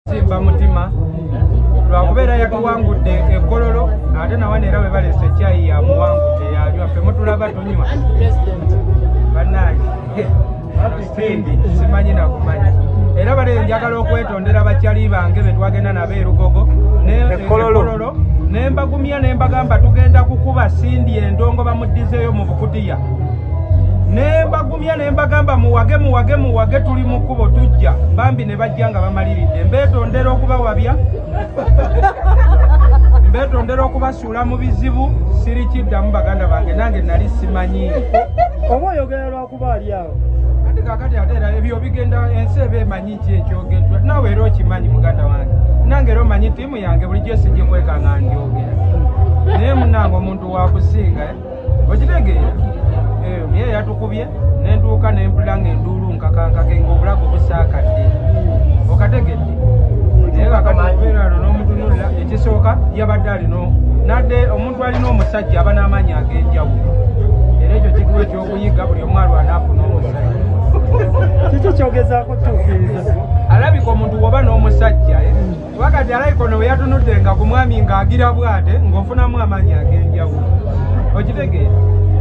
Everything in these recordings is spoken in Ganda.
Simba mutima lwakubeera yatuwangudde ekololo ate nawano era bwe baleese ekyayi yamuwangudde yanywa ffe mutulaba tunywa bannange sindi simanyi nakumanya era bale njagala okwetondera bakyali bange be twagenda nabo erugogo ekololo ne mbagumya ne mbagamba tugenda kukuba sindi endongo bamuddizeeyo mu bukutiya ne mbagumya ne mbagamba muwage muwage muwage tuli mu kkubo tujja bambi ne bajja nga bamaliridde mbeetondera okubawabya mbeetondera okubasuula mu bizibu sirikiddamu baganda bange nange nali simanyi oba oyogera lwakuba ali awo ate kakati ate era ebyo bigenda ensi eba emanyi ki ekyogeddwa naawe era okimanyi muganda wange nange era omanyi ttiimu yange bulijjo sigikweka nga ndyogera naye munange omuntu wakusinga eh? Okitegeera eh, ye yatukubye nentuuka nempulira nga enduulu nkakankake nga obulago busaakadde okategedde naye kakati okubeera ano n'omutunulira ekisooka yabadde alina nadde omuntu alina omusajja aba n'amaanyi ag'enjawulo era ekyo kituwa ekyokuyiga buli omu alwana afuna omusajja kiki kyogezaako tuukiriza alabika omuntu woba n'omusajja eh? Kuba kati alabika ono weyatunudde nga ku mwami ng'agira bwate ng'ofunamu amaanyi ag'enjawulo okitegeera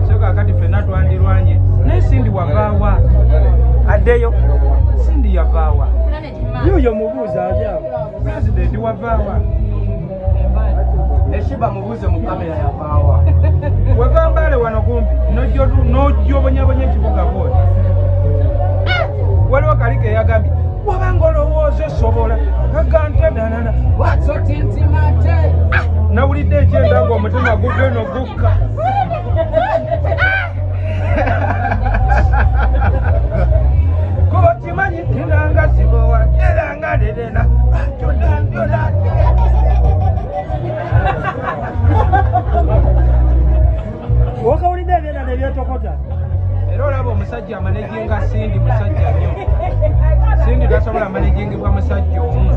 so kakati ffenna twandirwanye naye Cindy wavaawa addeyo Cindy yavaawa yuyo mubuuza ali awo pulezidenti wavaawa ne Shiba mubuuze mu kamera yavaawa wava Mbale wano kumpi n'ojja obonyabonya ekibuga bwoti waliwo kali keyagambye wabanga olowooza osobola agantadanana nawulidde ekyenda nga omutima gugeno gukka kuba kimanyi tinanga sibowa era nga lerena jodanjola wakawulidde ebyenda nebyetokota era olaba omusajja amanejinga Cindy musajja nnyo Cindy tasobola manejingibwa musajja omu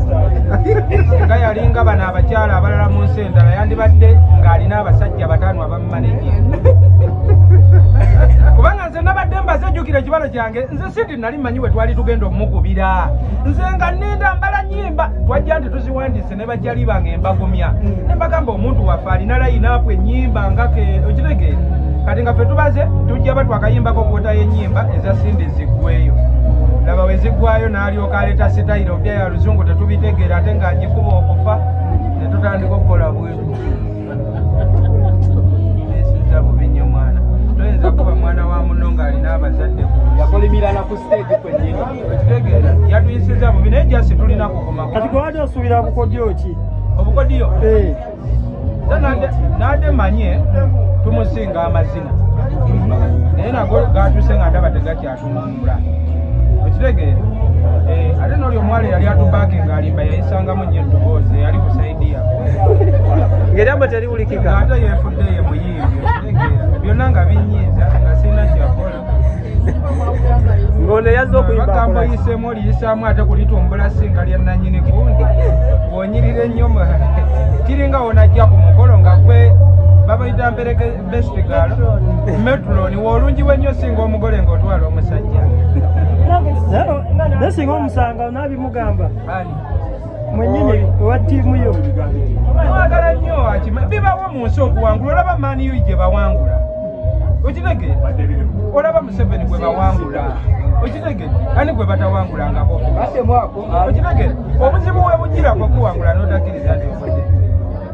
singa yalinga bano abakyala abalala mu nsi endala yandibadde ng'alina abasajja bataano abamumanejinga kubanga nze nabadde mbaze ejjukira ekibalo kyange nze Cindy nali mmanyi we twali tugenda omukubira nze nga nninda mbala nyimba twajja nti tuziwandiise ne bajjali bange mbagumya ne mbagamba omuntu waffe alina layinaapu ennyimba nga ke okitegeera kati nga ffe tubaze tujja batwa akayimbako kwota y'ennyimba eza Cindy ziggweyo laba we ziggwayo n'alyoka aleeta sitayiro mpya ya luzungu tetubitegeera ate ng'agikuba okufa ne tutandika okukola bwetu esiza bubi nnyo mwana toyinza kuba mwana wa muno ng'alina abazadde ku yakolimira ku stage kwennyini okitegeera yatuyisiza bubi naye jasi tulina kukoma kati gwewali osuubira bukodyo ki obukodyo Eh. Nade manye tumusinga amazina naye nago gatuse nga ndaba tegakyatununula okitegeera eh, ate noli omuwala eyali atubaake ng'alimba yayisangamu nnyo eddoboozi eyali ku saidi yaffe ng'eryambo teriwulikika ate yeefudde ye muyimbi okitegeera byonna nga binyiiza nga sirina kyakola ng'ono eyazze okuyimba bagamba akola ki? oyiseemu oliyisaamu ate kulitumbula singa lya nannyini gundi bw'onyirira ennyo kiringa wonajja ku mukolo nga gwe babayita mpereke bestigal metuloni woolungi wennyo singa omugole ng'otwala omusajja Naye singa omusanga n'abimugamba Ani? mwennyini owa ttiimu yo mwagala nnyo akima bibawo mu nsi okuwangula olaba maani yo gye bawangula okitegedde olaba Museveni gwe bawangula okitegedde ani gwe batawangulangako okitegedde obuzibu we bujira kwe kuwangula n'otakkiriza nti okoze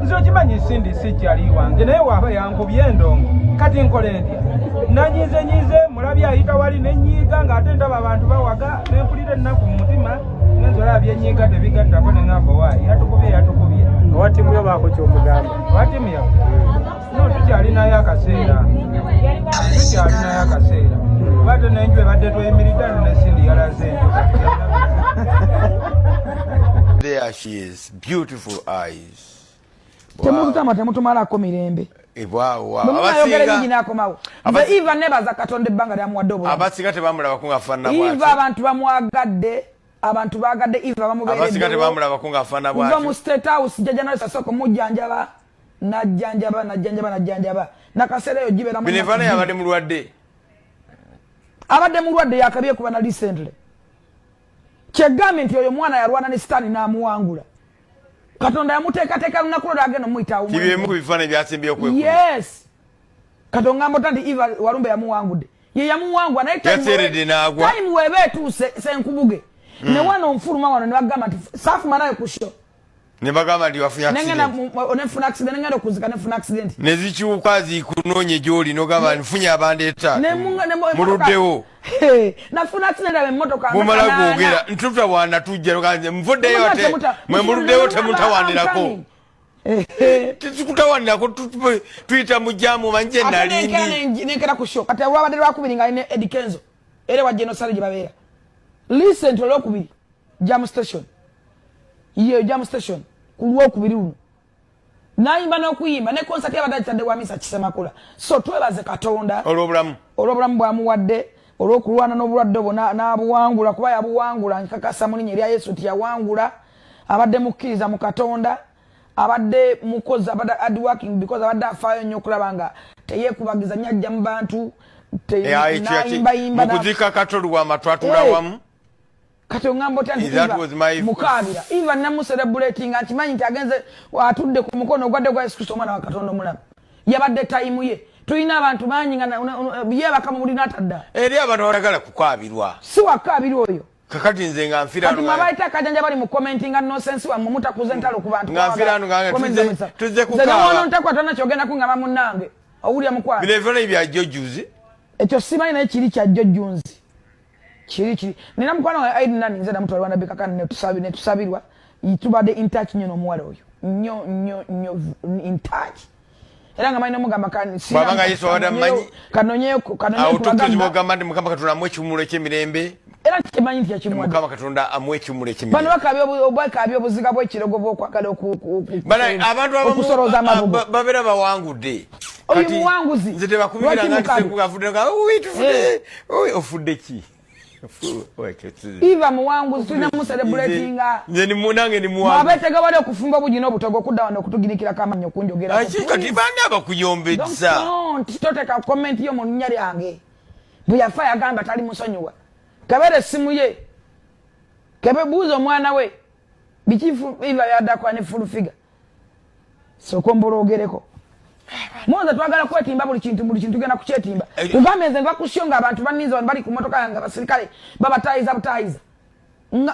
nze okimanyi Cindy si kyali wange naye waaba yankubye endongo kati nkole ntya nanyize nyize mulabye ayita wali nenyiiga ng'ate ndaba abantu bawaga nempulira ennaku mu mutima ngenza olaba byenyiiga tebigattako ne ŋŋamba waayi yatukubye yatukubye owa ttiimu yo baako ky'omugamba owa ttiimu yaffe no tukyalinayo akaseera tukyalinayo akaseera kuba ate n'enju ebadde tweyimiridde ate ne Cindy yalaze enju There she is, beautiful eyes. Temututama temutumalako mirembe. Eh, wow, wow. Bwe munayogera Abasinga- ebingi n'akomawo nze Eva nebaza Katonda ebbanga lyamuwadde obulamu. Abasinga tebamulabako ng'afaanana Eva bw'atyo. abantu bamwagadde abantu baagadde Eva Abasinga bamubeereddewo tebamulabako ng'afaanana kuva mu bw'atyo. State House jjajja Nalisa asooka omujjanjaba najjanjaba najjanjaba najjanjaba nakaseera eyo gibeeramu Bino ennaku ebifaananyi bbiri. abadde mulwadde. Abadde mulwadde yakabye kuba na recently. Kyegambye nti oyo mwana yalwana ne Sitaani n'amuwangula. Katonda yamuteekateeka lunaku lwo agenda omuyita. Kibyemu ku bifaananyi byasembye okwekuma. Yes, katonda ngamba ota nti Eva Walumbe yamuwangudde, ye yamuwangula, naye Yaseeredde n'agwa. Time weeba etuuse, Senkubuge, ne wano nfuluma wano ne bagamba nti saafuma naye ku show. Ne bagamba nti wafunye nengenda accident. Nenfuna accident, nengenda okuzika, nefuna accident. Ne zikyuka zikunoonye gy'oli, nogamba nfunye abandeeta muluddewo. Nafuna accident aba emmotoka nga Mumala kanaana. gwogera ntutawaana, tujja noga nze nvuddeyo Temuta- ate mwe muluddeyo, temutawanirako, tekikutawanirako, tuyita mu jaamu, omanyi gye Ate nali nenkera ndi. Nenkera ku show. Kati olwabadde lwakubiri nga alina Eddie Kenzo era wa Genosale gye babeera recent, olwokubiri jam station, ye jam station ku lwokubiri luno nayimba n'okuyimba ne concert yabadde agitadde wa Misa Kisemakula. So twebaze Katonda olw'obulamu olw'obulamu bwamuwadde, olw'okulwana n'obulwadde obwo n'abuwangula, kuba yabuwangula. Nkakasa mu linnya erya Yesu nti yawangula. Abadde mukkiriza mu Katonda, abadde mukozi, abadde hard working, because abadde afaayo nnyo okulaba nga teyeekubagiza nnyo, ajja mu bantu Eh, ekyo n'ayimbayimba mu kuziika Katolwama twatula wamu. Kati oŋŋamba otya nti That Eva was my- mukaabira Eva namucelebratinga, nkimanyi nti agenze atudde ku mukono ogwadde gwa Yesu Kristo, omwana wa Katonda omulamu. Yabadde time ye. Tulina abantu bangi nga yeebaka mu buli n'atadda. Eri abantu abatagala kukaabirwa. Si wakaabira oyo. Kakati nze nga nfira Kati mwabaita akajanja bali mu commentinga nonsense wammwe, mutakuza entalo ku bantu. Nga nfira hano nga tuzze kukaaba. Nze ntakwata nakyogenda kuŋŋamba munnange, owulira mukwano? Bino ebifaananyi byajjo juzi. Ekyo simanyi, naye kiri kyajjo junzi, kiri nina mukwano wange Aidi nani, nze namutwala Rwanda bikakana netusabirwa. Tubadde in touch nnyo n'omuwala oyo, nnyo nnyo nnyo in touch, era nga manyi nomugamba Bw'aba nga Yesu abadde amumanyi, kanonyeyo. Awo tukkiriza ogamba nti Mukama Katonda amuwe ekiwummulo eky'emirembe. Era kimanyi nti yakimuwadde. Mukama Katonda amuwe ekiwummulo Bano eky'emirembe. Bakabya obuziga bw'ekirogo bw'okwagala Bana abantu abamu okusolooza amabugo. Babeera bawangudde. Oyo Kati muwanguzi. nze tebakubiranga Lwaki nti mukabi? Senkubuge afudde nga "Ui, tufudde. Ui, ofudde ki?" Eva muwanguzi, tulina mucelebratinga. Nze nange ndi muwanguzi. Mwabetega wali okufumba obugi n'obutogo okudda wano okutugirikirako amannyo okunjogerako. Aki, kati baani abakuyombeza? Toteka comment yo mu linnya lyange. Bwe yafa yagamba tali musonyiwa. Kebera essimu ye, kebe buuza omwana we biki Eva yaddakola ne Full Figure. Sooka ombuloogereko. Muze twagala kwetimba buli kintu, buli kintu genda kukyetimba. Kugambye nze nva ku show nga abantu baninze wano bali ku motoka yange, abasirikale babatayiza butayiza.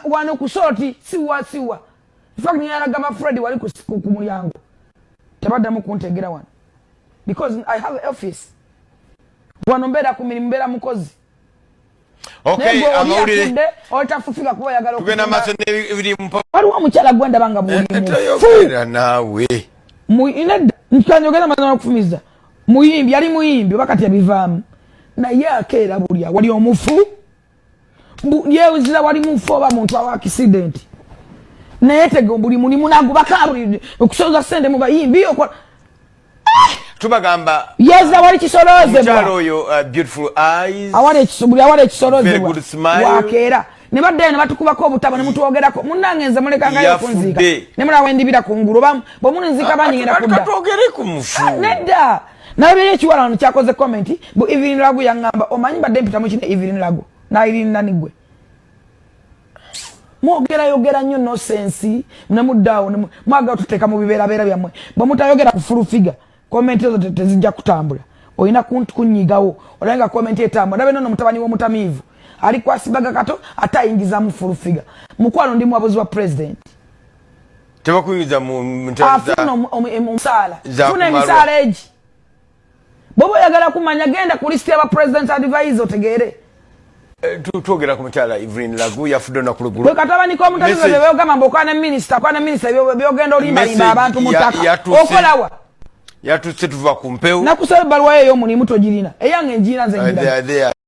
Wano ku sooti siwa siwa. In fact nalagamba Fred wali ku mulyango, tebaddamu kuntegera wano because I have office wano, mbeera ku mirimu, mbeera mukozi. Okay, Naye gwe oli amawulire atudde olitafufiga kuba oyagala tugenda okutunda. maaso n'ebiri mu Waliwo omukyala gwe ndaba nga buli mufu. Toyogera naawe. Nedda, nkanjogera mazima okufumiza muyimbi, yali muyimbi oba kati yabivaamu, naye akeera buli awali omufu. Yewuzira wali mufu oba muntu awa accident, naye tege buli mulimu nagubaka buli okusoza sente mu bayimbi Tubagamba yeza wali omukyalo kisoloozebwa. Oyo beautiful eyes. Awali buli awali Very ekisolozebwa good smile. Wakeera ne baddayo ne batukubako obutabo ne mutwogerako. Munnange nze mulekangayo Yafudde. okunziika ne mulaba wendibira kungulu oba bwe mulinziika bangi ngenda kudda. Katwogere ku mufu. Nedda, nalabye ekiwala wano kyakoze comment bu Evelyn Lagu yaŋŋamba, omanyi mbadde mpitamu kino Evelyn Lagu nairinani gwe mwogerayogera nnyo nonsense nemuddaawo mwagala tuteeka mu bibeerabeera byammwe. Bwe mutayogera ku Full Figure, comment ezo tezijja kutambula. Olina kunyigawo olabe nga comment etambula. Ndabe nono mutabani w'omutamiivu ali kwasibaga kato ate ayingizamu Full Figure. Mukwano, ndi muwabuzi wa president. Tebakuyingiza mu ntebe Afuna omusaala. Za Funa kumalwa. emisaala egi. Bwoba oyagala kumanya, genda ku list y'aba president advisor otegeere. Twogera ku mukyala Evelyn Lagu, yafudde olunaku Bwe lweggulo. Katabani k'omutamiivu byogamba mbu okwana minisita, okwana minisita, byogenda olimbalimba Message abantu mu ttaka. Okolawa? Yatuse tuva ku mpewo. Nakusaba ebbaluwa yo ey'omulimu togirina, eyange ngiina nze. There, Ngiraba. there.